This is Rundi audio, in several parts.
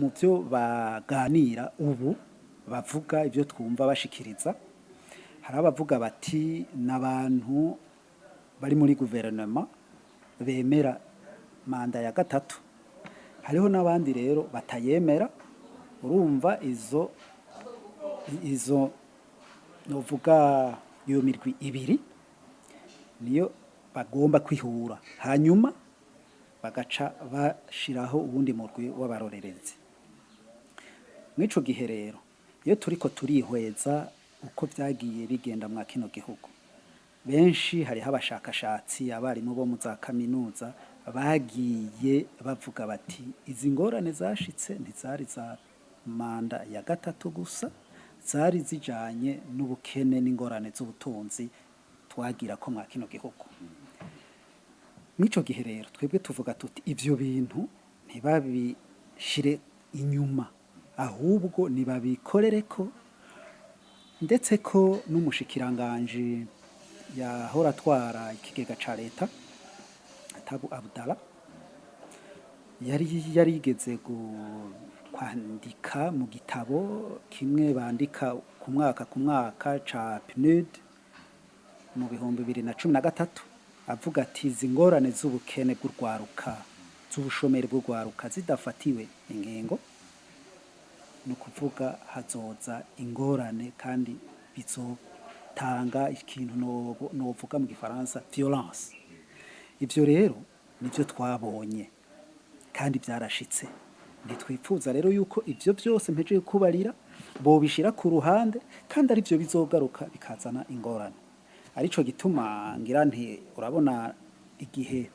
Mu byo baganira ubu, bavuga ibyo twumva bashikiriza, hari abavuga bati n'abantu bari muri guverinoma bemera manda ya gatatu, hariho n'abandi rero batayemera. Urumva izo novuga iyo mirwi ibiri niyo bagomba kwihura, hanyuma bagaca bashiraho uwundi murwi w'abarorerezi. Mw'ico gihe rero, iyo turiko turihweza uko vyagiye bigenda mwa kino gihugu, benshi, hariho abashakashatsi, abarimu bo mu za kaminuza bagiye bavuga bati izi ngorane zashitse ntizari za manda ya gatatu gusa, zari zijanye n'ubukene n'ingorane z'ubutunzi twagira ko mwa kino gihugu. Mw'ico gihe rero twebwe tuvuga tuti ivyo bintu ntibabishire inyuma, ahubwo nibabikorereko. Ndetse ko n'umushikiranganji yahora atwara ikigega ca leta, Tabu Abdallah, yari yarigeze kwandika mu gitabo kimwe bandika ku mwaka ku mwaka ca PNUD mu 2013, avuga ati izi ngorane z'ubukene bw'urwaruka, z'ubushomeri bw'urwaruka zidafatiwe ingingo, ni ukuvuga hazoza ingorane kandi bizotanga ikintu novuga mu gifaransa violence. Ivyo rero nivyo twabonye kandi byarashitse. Ntitwipfuza rero yuko ivyo byose mpejeje kubarira bobishira ku ruhande kandi ari byo bizogaruka bikazana ingorane. Arico gituma ngira nti urabona igihe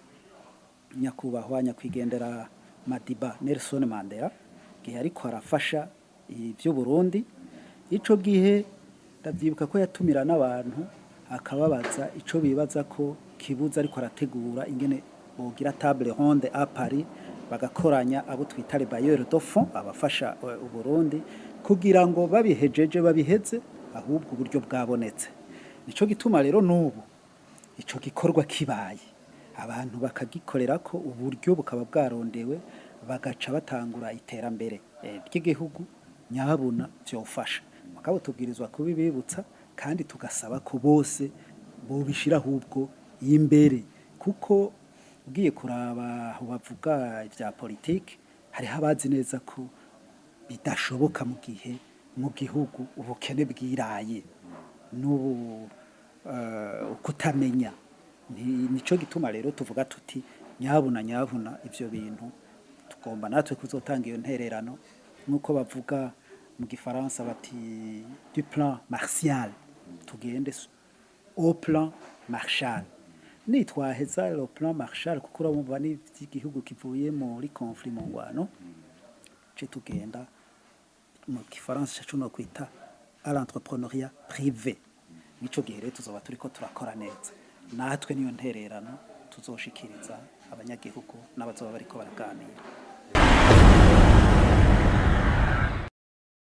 nyakubahwa nyakwigendera Madiba Nelson Mandela, igihe ariko arafasha ivy'u Burundi, ico gihe ndavyibuka ko yatumira n'abantu akababaza ico bibaza ko kibuza, ariko arategura ingene bogira table ronde à Paris, bagakoranya abo twita les bailleurs de fonds, abafasha u Burundi, kugira ngo babihejeje babiheze, ahubwo uburyo bwabonetse. Nico gituma rero n'ubu ico gikorwa kibaye, abantu bakagikorera ko uburyo bukaba bwarondewe, bagaca batangura iterambere ry'igihugu, nyabuna vyofasha. Mugabo tubwirizwa kubibibutsa kandi tugasaba ko bose bobishira ahubwo imbere, kuko ugiye kuraba aho bavuga ivya politike, hariho abazi neza ko bidashoboka mu gihe mu gihugu ubukene bwiraye n'ubu kutamenya. Nico gituma rero tuvuga tuti nyabuna nyabuna ivyo bintu tugomba natwe kuzotanga iyo ntererano, nk'uko bavuga mu gifaransa bati du plan Martial tugende au plan Marshall. Nitwaheza le plan Marshall, kuko urabumva n'ivy'igihugu kivuye muri conflit, mu ngwano, ce tugenda mu gifaransa cacu no kwita à l'entrepreneuriat privé. Nico gihe rero tuzoba turiko turakora neza. Natwe niyo ntererano tuzoshikiriza abanyagihugu n'abazoba bariko baraganira.